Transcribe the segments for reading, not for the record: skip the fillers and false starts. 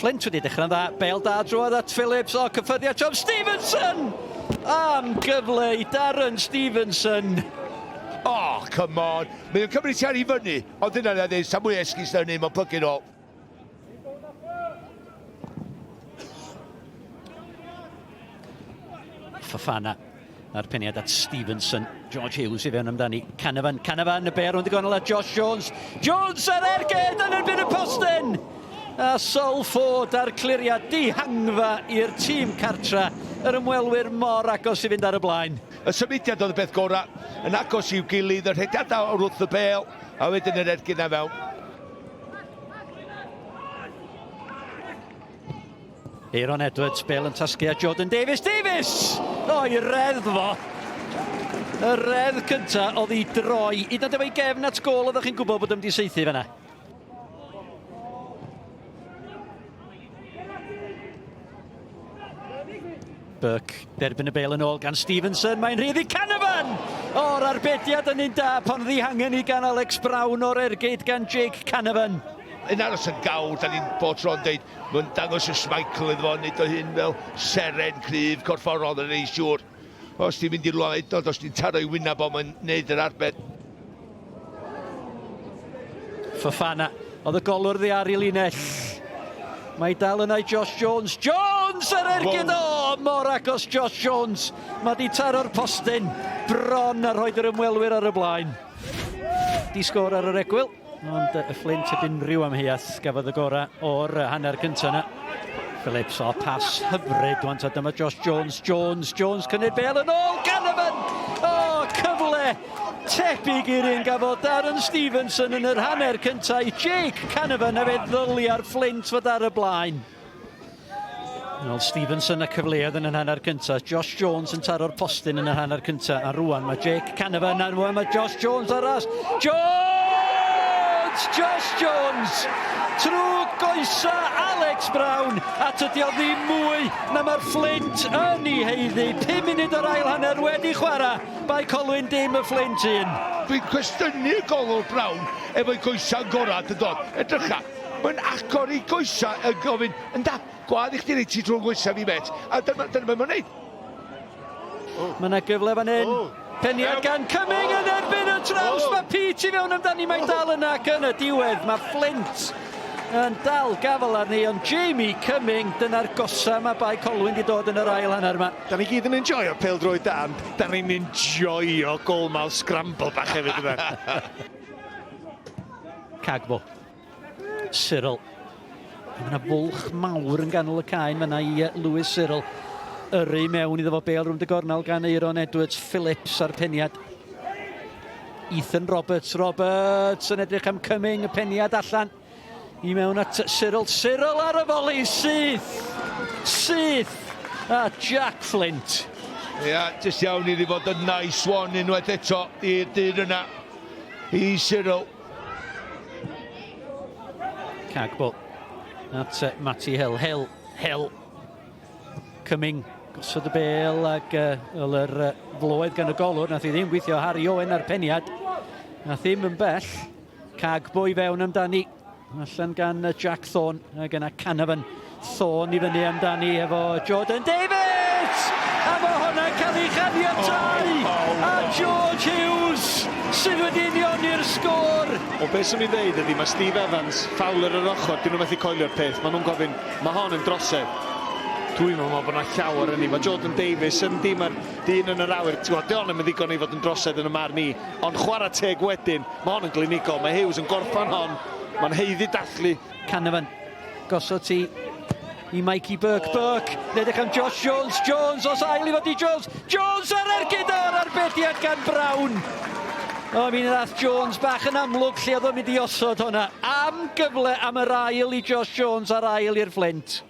Flint wedi dechrau'n dda, bel da drwodd at Phillips, o cyffyrddiad Tom Stevenson! Am gyfle i Darren Stevenson. Oh, come on. Mae o'n cymryd ti ar i fyny, ond dyna na ddim, sa mwy esgus na hynny, mae'n plygu'n ôl. Fofana a'r peniad at Stevenson. George Hughes i fewn amdani. Canavan, Canavan, y ber rownd y gornel at Josh Jones. Jones ar ergyd yn erbyn y postyn! A Sol Ford a'r cliriad dihangfa i'r tîm cartra. Yr ymwelwyr mor agos i fynd ar y blaen. Y symudiad oedd y beth gorau, yn agos i'w gilydd, y rhediadau o'r wrth y bel, a wedyn yr ergyd na fewn. Aaron Edwards, bel yn tasgu a Jordan Davies. Davies! O, i reddf fo! Y reddf cynta oedd i droi. Hyd yn oed efo'i gefn at gol, oeddech chi'n gwybod bod o'n mynd i saethu fanna. Burke derbyn y bel yn ôl gan Stevenson. Mae'n rhydd i Canavan! O'r arbediad yn un da pan ddihangen i gan Alex Brown o'r ergyd gan Jake Canavan. Yn aros yn gawr, da ni'n bob tro'n deud, mae'n dangos y Schmeichel iddo fo, nid o hyn fel seren cryf corfforol yn ei siŵr. Os ti'n mynd i rwla hyd os ti'n taro i wyneb o, mae'n neud yr arbed. Fofana, oedd y golwr ddi ar ei linell. Mae dal yna i Josh Jones. Jones yr ergyd o! Mor agos Josh Jones. Mae di taro'r postyn bron a rhoid yr ymwelwyr ar y blaen. Di sgôr ar yr egwyl. Ond y Fflint heb unrhyw amheuaeth gafodd y gorau o'r hanner cyntaf yna. Phillips o pas hyfryd wan ta dyma Josh Jones, Jones, Jones cynnig bel yn ôl, Canavan! O, cyfle tebyg i'r un gafodd Darren Stevenson yn yr hanner cyntaf i Jake Canavan a fe ddylia'r Fflint fod ar y blaen. Wel, Stevenson y cyfleoedd yn yr hanner cyntaf. Josh Jones yn taro'r postyn yn yr hanner cyntaf. A rwan mae Jake Canavan a rwan mae Josh Jones ar ras. Jones! Josh Jones! Trwy goesa Alex Brown a tydi o ddim mwy na mae'r Fflint yn ei heiddi. 5 munud o'r ail hanner wedi chwarae. Bae Colwyn dim y Fflint un. Dwi'n cwestiynu golwr Brown efo'i goesau'n gorau yn dod. Edrycha, Mae'n agor ei goesau yn gofyn, ynda, gwadd i chdi reit ti drwy'n goesau fi, met. A dyna, dyna beth mae'n neud. Oh. Mae yna gyfle fan hyn. Oh. Peniad gan Cumming yn erbyn y traws. Oh. Mae Pete i fewn amdani, mae'n dal yna ac yn y diwedd. Mae Flint yn dal gafel arni, ond Jamie Cumming, dyna'r gosa mae Bae Colwyn wedi dod yn yr ail hanner yma. Da ni gyd yn enjoyo pêl-droed da, ond da ni'n enjoyo goal-mouth scramble bach hefyd yna. Cagbo. Cyril. Mae yna fwlch mawr yn ganol y caen fyna i Lewis Cyril. Yrru mewn iddo fo bel rwnd y gornel gan Eiron Edwards Phillips a'r peniad. Ethan Roberts, Roberts yn edrych am Cumming, y peniad allan. I mewn at Cyril, Cyril ar y foli, syth! Syth! A Jack Flint. Ia, yeah, jyst iawn iddi fod yn nice one unwaith eto i'r dyn yna. I Cyril. Cagbo at uh, Matty Hill. Hill, Hill. Cumming gosod y bel ac uh, yr uh, floedd gan y golwr. Nath i ddim gweithio Harry Owen ar peniad. Nath ddim yn bell. Cagbo i fewn amdani. Allan gan Jack Thorne ac yna Canavan. Thorne i fyny amdani efo Jordan Davies! A mae hwnna'n cael ei chaniatau! Oh, oh, a George Hughes sydd wedi unioni'r sgôr! O beth swn i'n ddeud ydy mae Steve Evans, Fowler yr ochr, dyn nhw methu coelio'r peth. Maen nhw'n gofyn, mae hon yn drosedd. Dwi'n meddwl bod yna llawer yn ni. Mae Jordan Davies yn di, mae'r dyn yn yr awyr. Ti'n gwybod, di hon yn ddigon i fod yn drosedd yn y marn i. Ond chwarae teg wedyn, mae hon yn glinigol. Mae Hughes yn gorffan hon. Mae'n haeddu dathlu. Canavan, gosod ti i Mikey Burke. Burke, edrych am Josh Jones. Jones, os ail i fod i Jones. Jones ar ergyd o'r arbediad gan Brown. O, mi ddath Jones bach yn amlwg lle oedd o'n mynd i osod hwnna. Am gyfle am yr ail i Josh Jones a'r ail i'r Flint.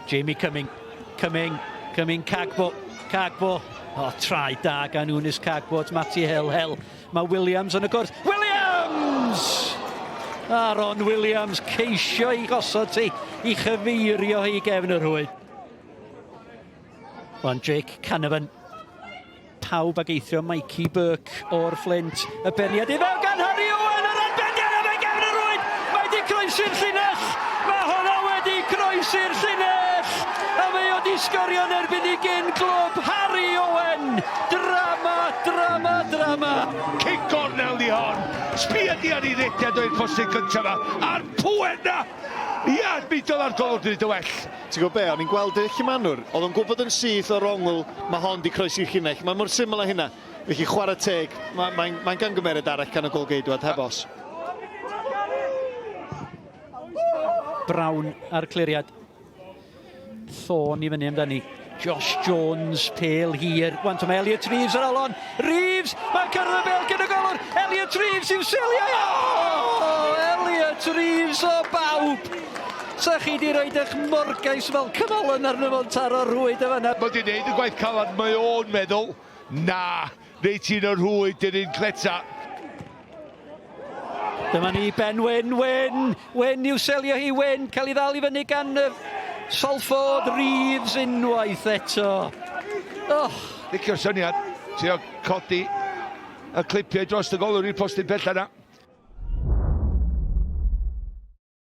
Jamie Cumming, Cumming, Cumming, Cagbo, Cagbo. O, oh, trai da gan Unis Cagbo at Matty Hill, Hill. Mae Williams yn y gwrs. Williams! Aaron Williams ceisio i gosod ti, i chyfeirio hi gefn y rhwyd. Wan Jake Canavan. Pawb ag eithrio Mikey Burke o'r Flint. Y beniad i fewn gan Harry Owen, yr arbediad am ei gefn y rwyd! Mae di croesi'r llinell! Mae honna wedi croesi'r llinell! A mae o di sgorio yn erbyn ei gyn glwb, Harry Owen! Drama, drama, drama! Cic gornel di hon. Sbia di ar ei rediad o'r postyn cyntaf yma. A'r pŵer na! Ia, mi dyla'r golwr di wneud y well. Ti'n gwybod be, o'n i'n gweld y llumanwr, oedd o'n gwybod yn syth o'r ongl, mae hon di croesi'r llinell. Mae mor syml â hynna. Felly chwarae teg, mae'n mae, mae gamgymeriad arall gan y golgeidwad, heb os. Brown ar cliriad. Thorne i fyny amdani. Josh Jones, pêl hir. Wan, mae Elliot Reeves ar ôl. Reeves, mae'n cyrraedd y bêl gyda golwr. Elliot Reeves i'w selio. Oh, Elliot Reeves o bawb. Sa chi di roed eich morgais fel cymal arno fo'n taro rhwyd y fanna. Mae di wneud y gwaith calad, mae o'n meddwl. Na, reit ti'n y rhwyd i'r un cleta. Dyma ni Ben Wyn, Wyn, Wyn i'w selio hi, Wyn, cael ei ddal i fyny gan Salford Reeves unwaith eto. Oh. Licio'r syniad, trio codi y clipiau dros y golwr i'r postyn pella na.